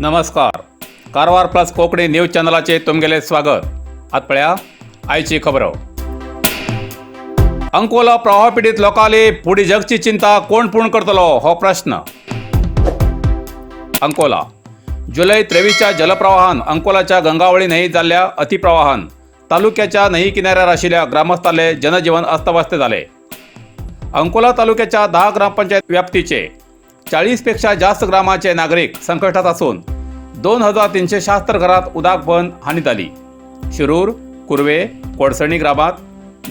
नमस्कार, Karwar plus Konkani news चॅनलाचेर तुमगेलें स्वागत. आतां पळया आयची खबरो. अंकोला प्रवाह पिडीत लोकांली फुडें जगची चिंता कोण पूर्ण करतलो हो प्रश्न. अंकोला जुलै 23च्या जलप्रवाहान अंकोलाच्या गंगावळी न्हंयेत जाल्ल्या अतिप्रवाहान तालुक्याच्या न्हंयी किनाऱ्यार आशिल्ल्या ग्रामस्थांले जनजीवन अस्तव्यस्त जाले. अंकोला तालुक्याच्या 10 ग्रामपंचायत व्याप्तीचे 40 पेक्षा जास्त ग्रामाचे नागरिक संकश्टात असून 2376 घरात उदक बंद हानी जाली. शिरूर, कुर्वे, कोडसणी ग्रामात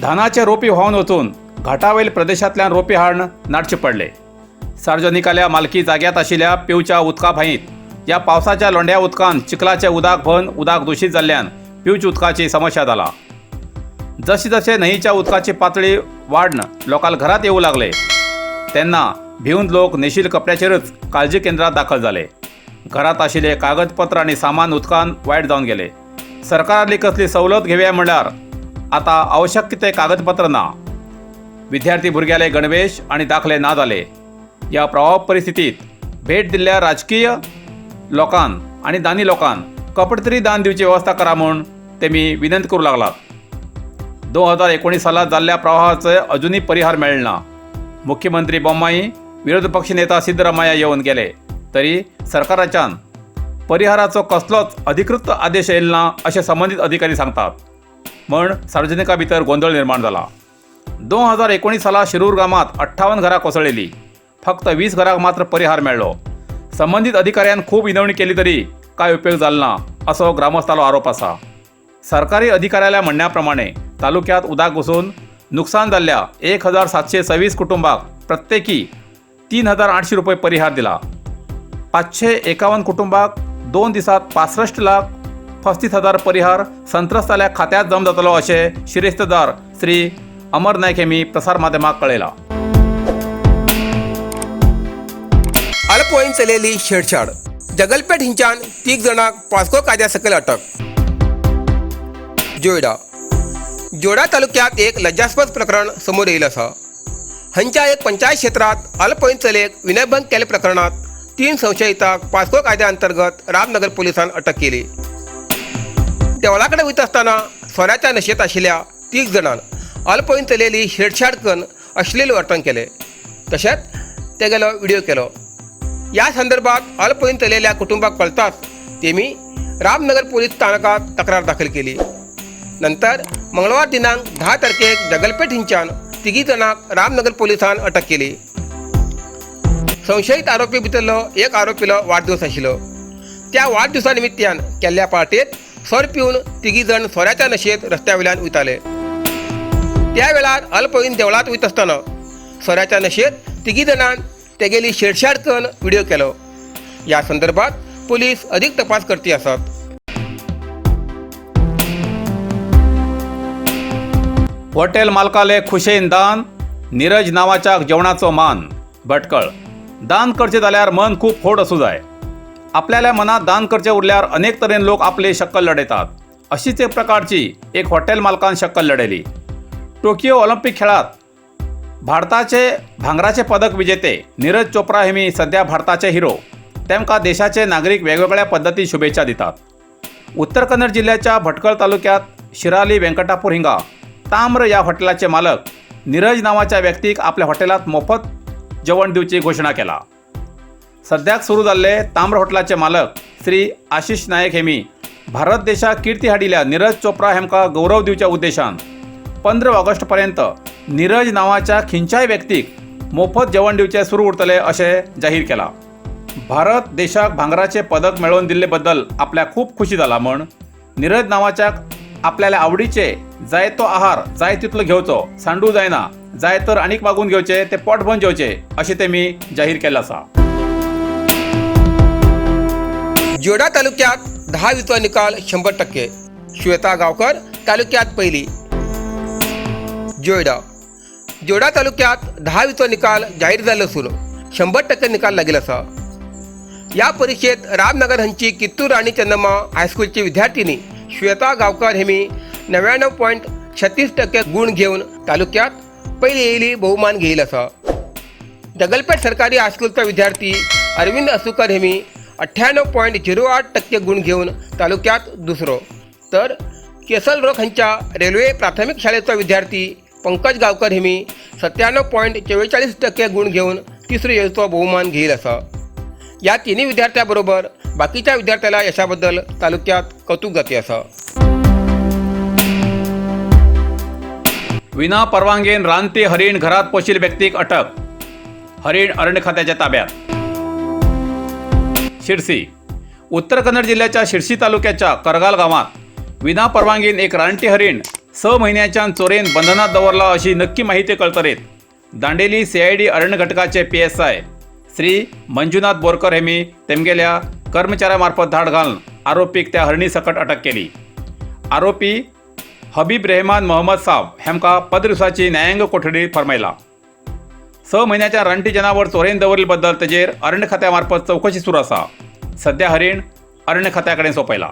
धानाचे रोपी व्हांवन वचून घाटावयल प्रदेशांतल्यान रोपी हाडून नाडचे पडले. सार्वजनिकाल्या मालकी जाग्यात आशिल्ल्या पिवच्या उदका भांयत ह्या पावसाच्या लोंड्या उदकान चिखलाचे उदक भरून उदक दूषित जाल्ल्यान पिवच्या उदकाची समस्या जाला. जशी जशे न्हंयेच्या उदकाची पातळी वाडन लोकांक घरात येवू लागले तेन्ना भिवन लोक नेशील कपड्याचेरच काळजी केंद्रात दाखल जाले. घरात आशिल्ले कागदपत्र आनी सामान उदकान वायट जावन गेले. सरकारांतली कसली सवलत घेवया म्हणल्यार आतां आवश्यक ते कागदपत्र ना. विद्यार्थी भुरग्याले गणवेश आनी दाखले ना जाले. ह्या प्रवाह परिस्थितीत भेट दिल्ल्या राजकीय लोकान आनी दानी लोकान कपडे तरी दान दिवची वेवस्था करा म्हूण तेमी विनंती करूं लागलात. 2019 सालात जाल्ल्या प्रवाहाचो अजुनूय परिहार मेळना. मुख्यमंत्री बोम्माई, विरोधी पक्ष नेता सिद्धरामय्या येवन गेले तरी सरकाराच्यान परिहाराचो कसलोच अधिकृत आदेश येयलो ना अशें संबंदीत अधिकारी सांगतात म्हण सार्वजनिकां भितर गोंदळ निर्माण जाला. 2019 साला शिरूर गामात 58 घरां कोसळिल्ली. फक्त 20 घरांक मात्र परिहार मेळ्ळो. संबंदीत अधिकाऱ्यान खूब विनवणी केली तरी कांय उपयोग जालो ना असो ग्रामस्थालो आरोप आसा. सरकारी अधिकाऱ्याल्या म्हणण्या प्रमाणे तालुक्यात उदक घुसून नुकसान जाल्ल्या 1726 कुटुंबाक प्रत्येकी 3800 रुपये परिहार दिला. 551 कुटुंबाक 2 दिसात 65,35,000 परिहार संत्रस्ताल्या खात्यात जमा जातलो अशें शिरेस्तदार श्री अमर नायक हेमी प्रसार माध्यमाक कळयला. अल्पवयीन चलयेली छेडछाड, जगलपेठ हिंच्यान तीग जाणांक पॉस्को कायद्या सकयल अटक. जोयडा. जोडा तालुक्यात एक लज्जास्पद प्रकरण समोर येईल आसा. हंच्या एक पंचायत क्षेत्रात अल्पवयीन चलयेक विनयभंग केल्ल्या प्रकरणात 3 संशयितांक पॉस्को कायद्या अंतर्गत रामनगर पोलिसान अटक केली. देवळा कडेन वयता आसतना सोऱ्याच्या नशेंत आशिल्ल्या तीग जाणांन अल्पवयीन चलयेली छेडछाड करून अश्लील वर्तन केलें, तशेंच तेगेलो व्हिडिओ केलो. या संदर्भात अल्पवयीन चलयेल्या कुटुंबाक कळताच तेमी रामनगर पोलीस स्थानकात तक्रार दाखल केली. नंतर मंगळवार दिनांक 10 तारखेक जगलपेठ हिंच्यान तिगी जाणांक रामनगर पोलिसान अटक केली. संशयित आरोपी भितरलो एक आरोपीलो वाडदिवस आशिल्लो. त्या वाडदिवसा निमित्तान केल्ल्या पार्टेत सोर पिवन तिगी जण सोऱ्याच्या नशेंत रस्त्या वयल्यान वयताले. त्या वेळार अल्पवयीन देवळांत वयता आसतना सोऱ्याच्या नशेंत तिगी जाणान तेगेली छेडछाड करून व्हिडिओ केलो. ह्या संदर्भात पोलीस अधिक तपास करती आसात. हॉटेल मालकाले खुशेन दान, निरज नावाच्या जेवणाचो मान. भटकळ. दान करचें जाल्यार मन खूब फोड आसूं जाय. आपल्याल्या मनात दान करचें उरल्यार अनेक तरेन लोक आपली शक्कल लढयतात. अशीच एक प्रकारची एक हॉटेल मालकान शक्कल लढयली. टोकियो ऑलिम्पिक खेळात भारताचे भांगराचे पदक विजेते नीरज चोप्रा हेमी सध्या भारताचे हिरो. तेमकां देशाचे नागरीक वेगवेगळ्या पद्दती शुभेच्छा दितात. उत्तर कन्नड जिल्ह्याच्या भटकळ तालुक्यात शिराली व्यंकटापूर हिंगा ताम्र ह्या हॉटेलाचे मालक नीरज नावाच्या व्यक्तीक आपल्या हॉटेलात मोफत जेवण दिवची घोशणा केला. सद्याक सुरू जाल्ले ताम्र हॉटेलाचे मालक श्री आशिष नायक हेमी भारत देशाक कीर्ती हाडिल्ल्या नीरज चोप्रा हेमकां गौरव दिवच्या उद्देशान 15 ऑगस्ट पर्यंत नीरज नावाच्या खंयच्याय व्यक्तीक मोफत जेवण दिवचें सुरू उरतलें अशें जाहीर केलां. भारत देशाक भांगराचें पदक मेळोवन दिल्ले बद्दल आपल्याक खूब खुशी जाला म्हण नीरज नावाच्या आपल्याला आवडीचे जाय तो आहार जाय तितलो घेवचो, सांडू जायना, जाय तर आनीक मागून घेवचे, ते पोट भरून जेवचे अशें तेमी जाहीर केल्लें आसा. जोडा तालुक्यात 10वीचो निकाल 100%. श्वेता गावकर तालुक्यात पहिली. जोयडा. जोडा तालुक्यात 10वीचो निकाल जाहीर जाल्लो असून 100% निकाल लागील आसा. या परीक्षेत रामनगर हांची कित्तूर राणी चन्नम्मा हायस्कूलची विद्यार्थिनी श्वेता गावकर हेमी 99.36% गुण घेवन तालुक्यात पहिली येयली बहुमान घेईल आसा. जगलपेठ सरकारी हायस्कूलचा विद्यार्थी अरविंद असुकर हेमी 98.08% गुण घेवन तालुक्यात दुसरो, तर केसल रोक हांच्या रेल्वे प्राथमिक शाळेचो विद्यार्थी पंकज गावकर हेमी 97.44% गुण घेवन तिसरो येवचो बहुमान घेईल आसा. या तिन्ही विद्यार्थ्यांबरोबर बाकीच्या विद्यार्थ्याला यशाबद्दल तालुक्यात कौतुक जाती आसा. विना परवानगेन रानटी हरीण घरात पोशील व्यक्तीक अटक, हरीण अरण्य खात्याच्या ताब्यात. शिरसी. उत्तर कन्नड जिल्ह्याच्या शिरसी तालुक्याच्या करगाल गावात विना परवानगीन एक रानटी हरीण 6 महिन्याच्या चोरेन बंधनात दवरला अशी नक्की माहिती कळतरीत दांडेली सीआयडी अरण्य घटकाचे पीएसआय श्री मंजुनाथ बोरकर हेमी तेमगेल्या कर्मचाऱ्यामार्फत धाड घालून आरोपीक त्या हरणी सकट अटक केली. आरोपी हबीब रेहमान मोहम्मद साब हेमका 15 दिवसाची न्यायांग कोठडी फरमायला. 6 महिन्याच्या रानटी जनावर चोरेन दवरिल्ले तेजेर अरण्य खात्यामार्फत चौकशी सुरू आसा. सध्या हरीण अरण्य खात्याकडे सोपयला.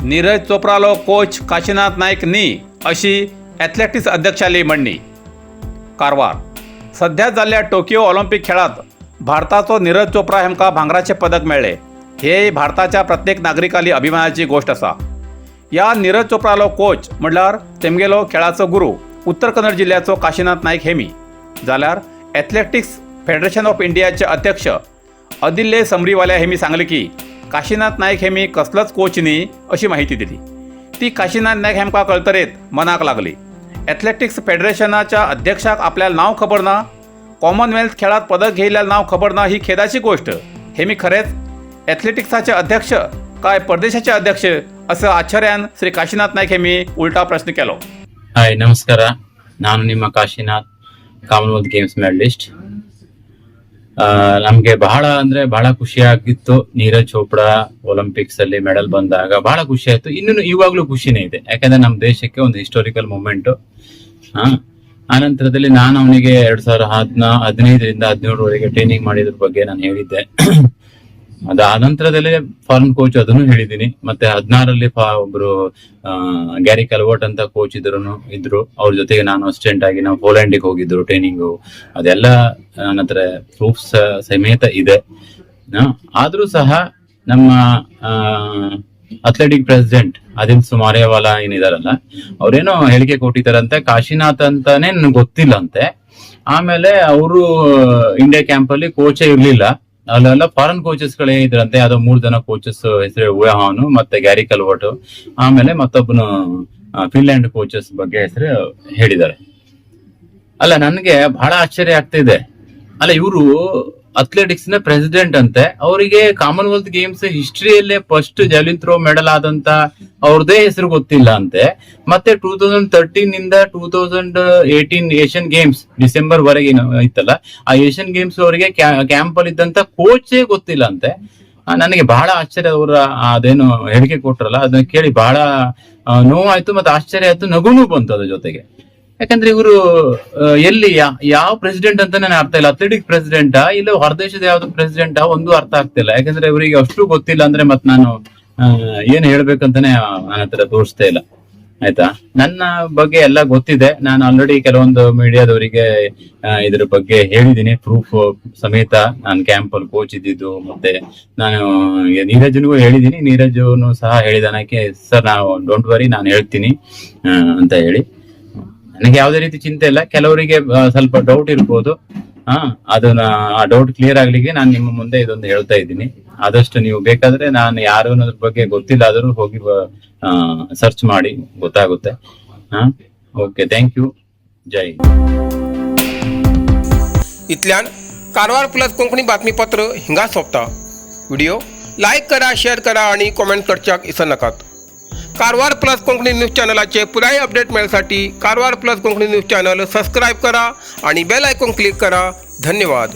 नीरज चोप्रालो कोच काशीनाथ नाईक न्ही अशी ॲथलेटिक्स अध्यक्षाली म्हणणी. कारवार. सध्या जाल्ल्या टोकियो ऑलिम्पिक खेळात भारताचो नीरज चोप्रा हेमकां भांगराचें पदक मेळ्ळें. हे भारताच्या प्रत्येक नागरिकाली अभिमानाची गोश्ट आसा. ह्या नीरज चोप्रालो कोच म्हणल्यार तेमगेलो खेळाचो गुरू उत्तर कन्नड जिल्ल्याचो काशीनाथ नाईक हेमी, जाल्यार ॲथलेटिक्स फेडरेशन ऑफ इंडियाचे अध्यक्ष अदिल्ले समरीवाल्या हेमी सांगले की काशीनाथ नाईक हेमी कसलोच कोच न्ही अशी माहिती दिली. ती काशीनाथ नाईक हेमकां कळतरेत मनाक लागली. ॲथलेटिक्स फेडरेशनाच्या अध्यक्षाक आपल्या नाव खबर ना, कॉमनवेल्थ खेळात पदक घेयल्ल्या नाव खबर ना, ही खेदाची गोष्ट. हे मी खरेंच ॲथलेटिक्साचे अध्यक्ष काय परदेशाचे अध्यक्ष, असं आश्चर्यान श्री काशीनाथ नाईक हे उलटा प्रश्न केलो. ಹಾಯ್, ನಮಸ್ಕಾರ. ನಾನು ನಿಮ್ಮ ಕಾಶಿನಾಥ್, ಕಾಮನ್ವೆಲ್ತ್ ಗೇಮ್ಸ್ ಮೆಡಲಿಸ್ಟ್. ನಮ್ಗೆ ಬಹಳ ಅಂದ್ರೆ ಬಹಳ ಖುಷಿ ಆಗಿತ್ತು. ನೀರಜ್ ಚೋಪ್ರಾ ಒಲಿಂಪಿಕ್ಸ್ ಅಲ್ಲಿ ಮೆಡಲ್ ಬಂದಾಗ ಬಹಳ ಖುಷಿ ಆಯ್ತು. ಇನ್ನು ಇವಾಗ್ಲೂ ಖುಷಿನೇ ಇದೆ, ಯಾಕಂದ್ರೆ ನಮ್ಮ ದೇಶಕ್ಕೆ ಒಂದು ಹಿಸ್ಟೋರಿಕಲ್ ಮೂಮೆಂಟ್. ಹಾ, ಆ ನಂತರದಲ್ಲಿ ನಾನು ಅವನಿಗೆ 2015ರಿಂದ 17ರವರೆಗೆ ಟ್ರೈನಿಂಗ್ ಮಾಡಿದ್ರ ಬಗ್ಗೆ ನಾನು ಹೇಳಿದ್ದೆ. ಅದ ನಂತರದಲ್ಲಿ ಫಾರಿನ್ ಕೋಚ್ ಅದನ್ನು ಹೇಳಿದ್ದೀನಿ. ಮತ್ತೆ 16ರಲ್ಲಿ ಒಬ್ರು ಗ್ಯಾರಿ ಕಲ್ವರ್ಟ್ ಅಂತ ಕೋಚ್ ಇದ್ರು. ಅವ್ರ ಜೊತೆಗೆ ನಾನು ಅಸಿಸ್ಟೆಂಟ್ ಆಗಿ ನಾವು ಪೋಲ್ಯಾಂಡಿಗೆ ಹೋಗಿದ್ರು ಟ್ರೈನಿಂಗು. ಅದೆಲ್ಲ ನನ್ನ ಹತ್ರ ಪ್ರೂಫ್ಸ್ ಸಮೇತ ಇದೆ. ಆದ್ರೂ ಸಹ ನಮ್ಮ ಅಥ್ಲೆಟಿಕ್ ಪ್ರೆಸಿಡೆಂಟ್ ಆದಿಲ್ ಸುಮಾರಿಯಾವಾಲ ಏನಿದಾರಲ್ಲ, ಅವ್ರೇನೋ ಹೇಳಿಕೆ ಕೊಟ್ಟಿದಾರಂತೆ, ಕಾಶಿನಾಥ್ ಅಂತಾನೆ ನನ್ಗೆ ಗೊತ್ತಿಲ್ಲ ಅಂತೆ. ಆಮೇಲೆ ಅವರು ಇಂಡಿಯಾ ಕ್ಯಾಂಪ್ ಅಲ್ಲಿ ಕೋಚೇ ಇರ್ಲಿಲ್ಲ, ಅಲ್ಲೆಲ್ಲ ಫಾರಿನ್ ಕೋಚಸ್ ಗಳೇ ಇದ್ರಂತೆ. ಯಾವ್ದೋ ಮೂರ್ ಜನ ಕೋಚಸ್ ಹೆಸರು, ಹಾನು ಮತ್ತೆ ಗ್ಯಾರಿ ಕಲ್ವರ್ಟ್, ಆಮೇಲೆ ಮತ್ತೊಬ್ಬನು ಫಿನ್ಲ್ಯಾಂಡ್ ಕೋಚಸ್ ಬಗ್ಗೆ ಹೆಸರು ಹೇಳಿದ್ದಾರೆ. ಅಲ್ಲ, ನನ್ಗೆ ಬಹಳ ಆಶ್ಚರ್ಯ ಆಗ್ತಿದೆ. ಅಲ್ಲ, ಇವರು ಅಥ್ಲೆಟಿಕ್ಸ್ ನ ಪ್ರೆಸಿಡೆಂಟ್ ಅಂತೆ. ಅವರಿಗೆ ಕಾಮನ್ವೆಲ್ತ್ ಗೇಮ್ಸ್ ಹಿಸ್ಟ್ರಿಯಲ್ಲೇ ಫಸ್ಟ್ ಜಾವ್ಲಿನ್ ಥ್ರೋ ಮೆಡಲ್ ಆದಂತ ಅವ್ರದೇ ಹೆಸರು ಗೊತ್ತಿಲ್ಲ ಅಂತೆ. ಮತ್ತೆ 2013 ಇಂದ 2018 ಏಷ್ಯನ್ ಗೇಮ್ಸ್ ಡಿಸೆಂಬರ್ ವರೆಗೆ ಏನು ಇತ್ತಲ್ಲ, ಆ ಏಷ್ಯನ್ ಗೇಮ್ಸ್ ಅವರಿಗೆ ಕ್ಯಾಂಪ್ ಅಲ್ಲಿ ಇದ್ದಂತ ಕೋಚೇ ಗೊತ್ತಿಲ್ಲ ಅಂತೆ. ನನಗೆ ಬಹಳ ಆಶ್ಚರ್ಯ. ಅವರ ಅದೇನು ಹೇಳಿಕೆ ಕೊಟ್ರಲ್ಲ, ಅದನ್ನ ಕೇಳಿ ಬಹಳ ನೋವಾಯ್ತು ಮತ್ತೆ ಆಶ್ಚರ್ಯ ಆಯ್ತು, ನಗುನೂ ಬಂತು ಅದ್ರ ಜೊತೆಗೆ. ಯಾಕಂದ್ರೆ ಇವರು ಎಲ್ಲಿ ಯಾವ ಪ್ರೆಸಿಡೆಂಟ್ ಅಂತ ನನಗೆ ಅರ್ಥ ಇಲ್ಲ. ಅಥ್ಲೆಟಿಕ್ ಪ್ರೆಸಿಡೆಂಟಾ, ಇಲ್ಲ ಹೊರದೇಶದ ಯಾವ್ದು ಪ್ರೆಸಿಡೆಂಟಾ, ಒಂದು ಅರ್ಥ ಆಗ್ತಿಲ್ಲ. ಯಾಕಂದ್ರೆ ಇವರಿಗೆ ಅಷ್ಟು ಗೊತ್ತಿಲ್ಲ ಅಂದ್ರೆ ಮತ್ ನಾನು ಏನ್ ಹೇಳ್ಬೇಕಂತಾನೆ ನನ್ನ ಹತ್ರ ತೋರಿಸ್ತಾ ಇಲ್ಲ. ಆಯ್ತಾ? ನನ್ನ ಬಗ್ಗೆ ಎಲ್ಲ ಗೊತ್ತಿದೆ. ನಾನು ಆಲ್ರೆಡಿ ಕೆಲವೊಂದು ಮೀಡಿಯಾದವರಿಗೆ ಇದ್ರ ಬಗ್ಗೆ ಹೇಳಿದ್ದೀನಿ, ಪ್ರೂಫ್ ಸಮೇತ. ನಾನು ಕ್ಯಾಂಪ್ ಅಲ್ಲಿ ಕೋಚ್ ಇದ್ದಿದ್ದು. ಮತ್ತೆ ನಾನು ನೀರಜ್ನಿಗೂ ಹೇಳಿದ್ದೀನಿ. ನೀರಜ್ನು ಸಹ ಹೇಳಿದಾನಕ್ಕೆ, ಸರ್, ನಾವು don't worry, ನಾನು ಹೇಳ್ತೀನಿ ಅಂತ ಹೇಳಿ. ನನಗೆ ಯಾವುದೇ ರೀತಿ ಚಿಂತೆ ಇಲ್ಲ. ಕೆಲವರಿಗೆ ಸ್ವಲ್ಪ ಡೌಟ್ ಇರ್ಬೋದು. ಹಾ, ಅದನ್ನ ಆ ಡೌಟ್ ಕ್ಲಿಯರ್ ಆಗ್ಲಿಕ್ಕೆ ನಾನು ನಿಮ್ಮ ಮುಂದೆ ಇದೊಂದು ಹೇಳ್ತಾ ಇದ್ದೀನಿ. ಆದಷ್ಟು ನೀವು ಬೇಕಾದ್ರೆ, ನಾನು ಯಾರು ಅನ್ನೋದ್ರ ಬಗ್ಗೆ ಗೊತ್ತಿಲ್ಲ ಆದ್ರೂ ಹೋಗಿ ಸರ್ಚ್ ಮಾಡಿ, ಗೊತ್ತಾಗುತ್ತೆ. ಹಾ, okay, thank you, Jai Hind. इतल्यान कारवार प्लस कोंकणी बातमीपत्र हिंगा सोंपता. व्हिडिओ लायक करा, शेअर करा आणि कॉमेंट करच्याक विसरनाकात. कारवार प्लस कोंकणी न्यूज चॅनलाचे पुराय अपडेट मेळसाठी Karwar plus Konkani news channel subscribe करा आणि बेल आयकॉन क्लिक करा. धन्यवाद.